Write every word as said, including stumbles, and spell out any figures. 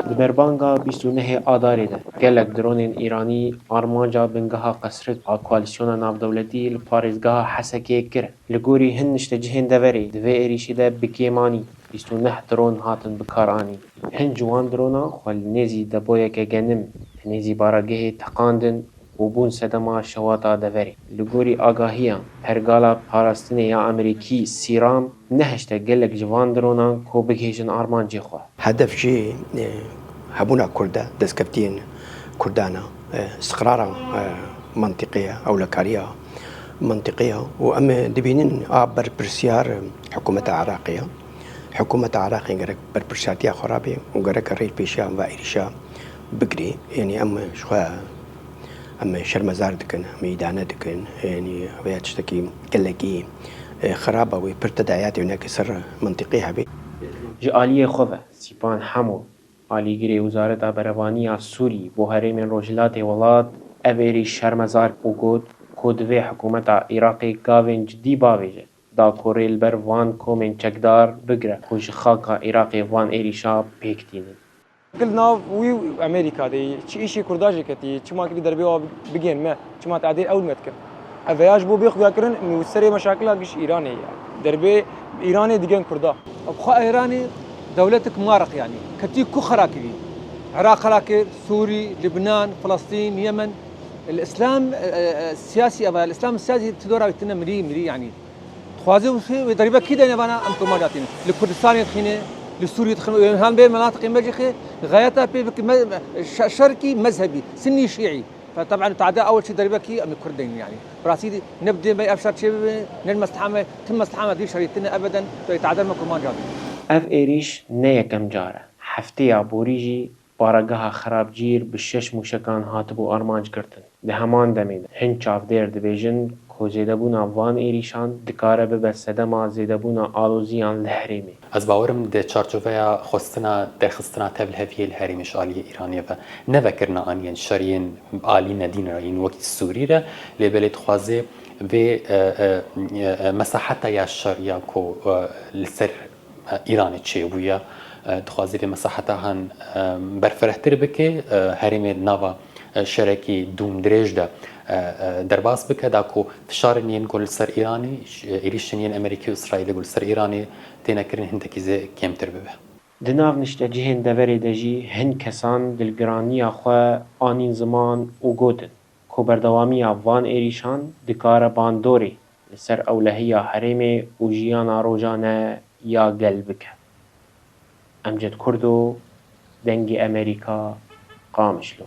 Di berbanga bîst û nehê Adarê de gelek dronên Îranî armanca bingeha Qesrik a Koalîsyona Navdewletî li parêzgeha Hesekê kir. Li gorî hin niştecihên deverê di vê êrîşî de bi kêmanî bîst û neh dron hatin bikaranîn. Hin ji wan dronan xwe li nêzî depoyeke genim, li nêzî baragehê teqandin û bûn sedema şewata deverê. Li gorî agahiyan, pergala parastinê ya Amerîkî Sîram nehişte gelek ji van dronan ku bigihêjin armancê xwe. Hedef jî, e, hebûna Kurd e, destkeftiyên Kurdan e, e, istiqrara, e, mentiqê ye, ewlekariya mentiqê ye û em dibînin a berpirsiyar, e, hikûmeta Iraqê ye. Hikûmeta Iraqê gerek berpirsiyartiya xwe rabê û gerek rê pêşiya va êrîşa bigirê. Yanî em ji xwe Em şermezar dikin, em îdane dikin. Yanî vêya tiştekî gelekî, e, xirab e, wê pir tedayatê wênekê ser mentiqê hebe. Ji aliyê xwe ve Sîpan Hemo, alîgirê Wezareta Berevanî ya Sûrî bo herêmên rojhilatê welat, ev êrîş şermezar û got ku divê hikûmeta Iraqê gavên cidî bavêje, da ku rê li ber van komên çekdar bigire ku ji xaka Iraqê van êrîşa pêk tînin. Li nav wî û Amerîka de yî, çi îşê Kurda jî ketî, çima kirî derbê wa bigên me, çima tadê ew me dikin. Ev veya ji bo bê xuyakirin, min serê meşakila giş Îranê ye. Derbê Îranê digên Kurda. Bi xwe Îranê dewletik maraq yanî. Ketî ku xera kirî. Iraq xera kir, Sûrî, Libnan, Filistîn, Yemen. El Îslam, e, e, e, siyasî eva, el Îslam siyasî ti dora wî tine mirî, mirî yanî. Dixwaze wê, wê derîbe kî de nêvana em komanca tînin. Li Kurdistanê dixîne, li Sûriyê dixîne, wê han bê menatiqê me jî xê, xayeta pê bike me-, şe-, şerkî mezhebî, Sinnî Şîî. Fe teb'en tade ew çi derîbe kî em ê Kurd deynin yanî. Bi rastî ne bi dê me ev şer çê bibe, ne li mesleha me, tim mesleha me dî şerî tine ebeden, tu ê tade me komanca bî. Ev êrîş ne yekem car e. Hefteya borî jî Parageha Xirabcîr bi şeş mûşekan hatibû armanc girtin. Di heman demê de hin çavdêr dibêjin ku zêdebûna van êrîşan dikare bibe sedema zêdebûna aloziyan li herêmê. Ez bawer im di çarçoveya xwestina derxistina tevliheviyê li herêmê ji aliyê Îranê ve ne vekirina aniyên şeriyên alî nedîn re yên wekî Sûrî re, lê belê dixwaze vê, e, e, e, mesaheta ya şer ya ku, e, li ser e, Îranê çêbûye. E, dixwaze vê mesaheta han, e, berfirehtir bike, e, herêmê di nava, e, şerekî dûmdirêj de, e, e, derbas bike, da ku fişarên yên ku li ser Îranê, ş-, êrîşên yên Amerîkî û Îsraîlê ku li ser Îranê têne kirin hindekî zê kêmtir bibe. Di nav niştecihên deverê de jî hin kesan dilgiraniya xwe anîn ziman û gotin, ku berdewamiya van êrîşan dikare bandorê li ser ewlehiya herêmê û jiyana rojane ya gel bike. Emced Kurdo, Dengê Amerîka, Qamişlo.